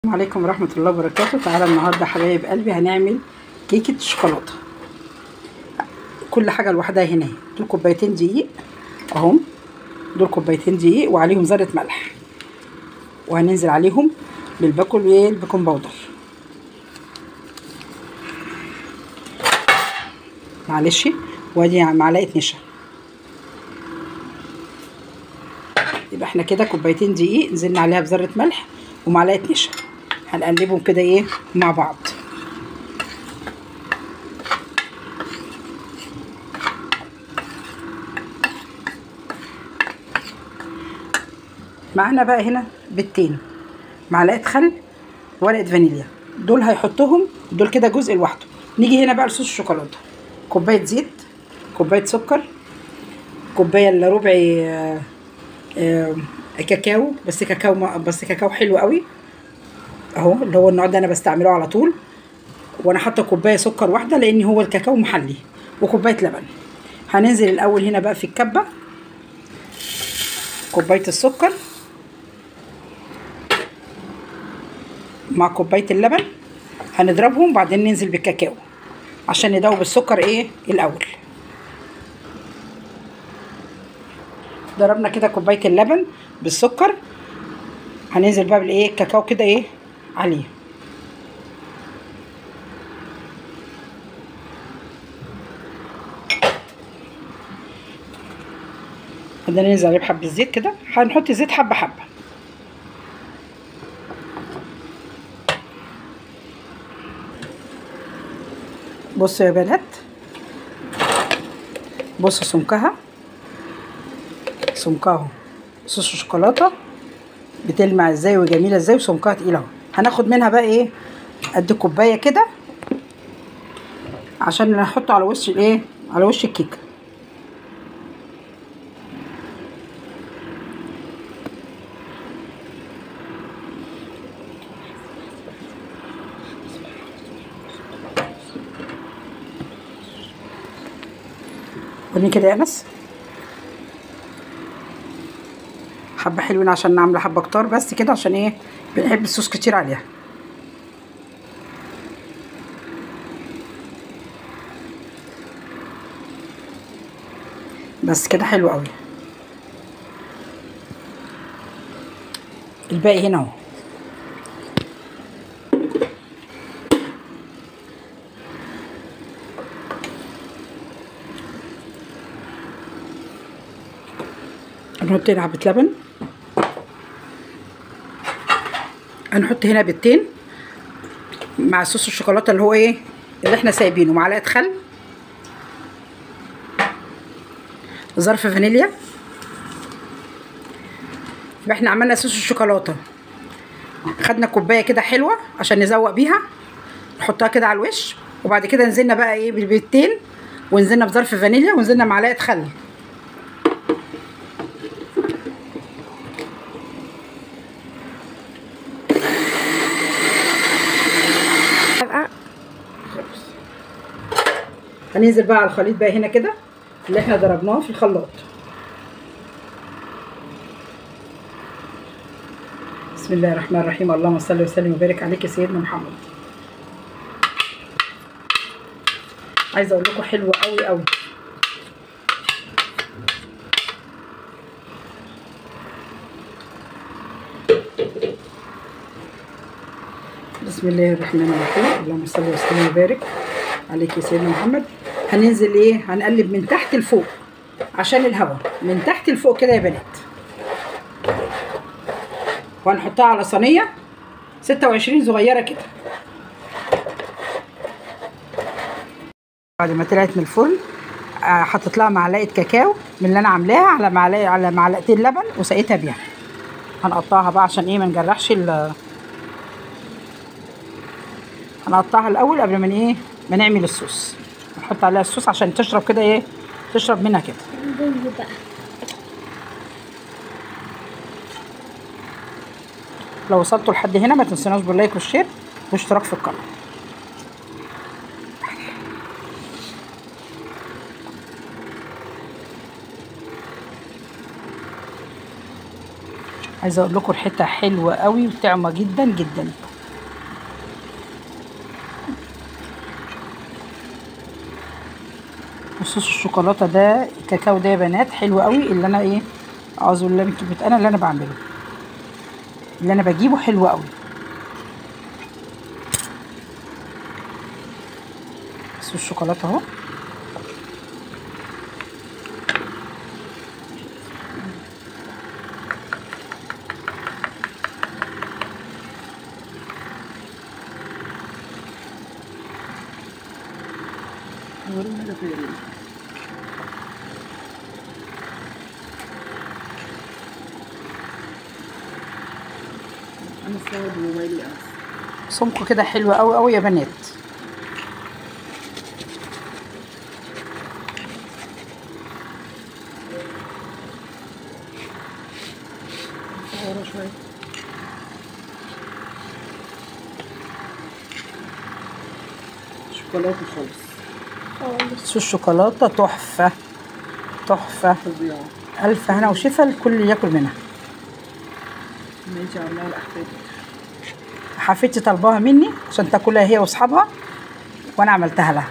السلام عليكم ورحمة الله وبركاته. تعالى النهاردة حبايب قلبي هنعمل كيكة شوكولاتة، كل حاجة لوحدها. هنا دول كوبايتين دقيق اهم، دول كوبايتين دقيق وعليهم ذرة ملح، وهننزل عليهم بالباكل وال baking powder. معلش، وادي معلقة نشا. يبقى احنا كده كوبايتين دقيق نزلنا عليها بذرة ملح ومعلقة نشا، هنقلبهم كده ايه مع بعض. معانا بقى هنا بيضتين، معلقه خل، ورقة فانيليا، دول هيحطهم دول كده جزء لوحده. نيجي هنا بقى لصوص الشوكولاتة، كوباية زيت، كوباية سكر، كوباية الا ربع كاكاو، بس كاكاو بس كاكاو حلو قوي اهو، اللي هو النوع ده انا بستعمله على طول. وانا حاطه كوباية سكر واحدة لان هو الكاكاو محلي، وكوبايه لبن. هننزل الاول هنا بقى في الكبه كوباية السكر مع كوباية اللبن، هنضربهم بعدين ننزل بالكاكاو عشان ندوب السكر ايه الاول. ضربنا كده كوباية اللبن بالسكر، هننزل بقى بالايه الكاكاو كده ايه عليه. بدنا ننزل عليه بحبه زيت كده، هنحط زيت حبه حبه. بصوا يا بنات، بصوا سمكها، سمكها اهو، صوص الشوكولاتة بتلمع ازاي وجميلة ازاي، وسمكها تقيل اهو. هناخد منها بقى ايه قد كوباية كده عشان نحطه على وش الايه، على وش الكيكه. وريني كده يا انس، حبه حلوين عشان نعمل حبه كتار بس كده، عشان ايه بنحب الصوص كتير عليها. بس كده حلو قوي. الباقي هنا اهو. هنحط هنا حبة لبن، هنحط هنا بيضتين مع صوص الشوكولاتة اللي هو ايه اللي احنا سايبينه، معلقه خل، ظرف فانيليا. يبقى احنا عملنا صوص الشوكولاتة، خدنا كوباية كده حلوة عشان نزوق بيها، نحطها كده على الوش، وبعد كده نزلنا بقى ايه بالبيضتين، ونزلنا بظرف فانيليا، ونزلنا معلقه خل. هننزل بقى على الخليط بقى هنا كده اللي احنا ضربناه في الخلاط. بسم الله الرحمن الرحيم، اللهم صل وسلم وبارك عليك يا سيدنا محمد. عايزه اقول لكم حلوة قوي قوي. بسم الله الرحمن الرحيم، اللهم صل وسلم وبارك عليك يا سيدنا محمد. هننزل ايه، هنقلب من تحت لفوق عشان الهواء، من تحت لفوق كده يا بنات. وهنحطها على صينية 26 صغيرة كده. بعد ما طلعت من الفرن حطيت لها معلقه كاكاو من اللي انا عاملاها على معلقه، على معلقتين لبن، وسقيتها بيها. هنقطعها بقى عشان ايه ما نجرحش هنقطعها الاول قبل ما ايه ما نعمل الصوص. نحط عليها الصوص عشان تشرب كده ايه، تشرب منها كده. لو وصلتوا لحد هنا ما تنسوناش بال like وال share والاشتراك في القناة. عايزه اقول لكم ريحتها حلوة قوي وطعمه جدا جدا. وصوص الشوكولاتة ده، الكاكاو ده يا بنات حلو قوي، اللي انا ايه اعوذ بالله من كلمة انا، اللي انا بعمله اللي انا بجيبه حلو قوي. صوص الشوكولاتة اهو. انا صور بموبايلي امس. سمكة كده حلوة قوي قوي يا بنات. صورة شوية. شوكولاتة خالص. صوص الشوكولاتة تحفة تحفة. فظيعة. الف هنا وشفا الكل ياكل منها. ماشي، عاملاها لاحفادك. حفيدتي طلباها مني عشان تاكلها هي واصحابها، وانا عملتها لها.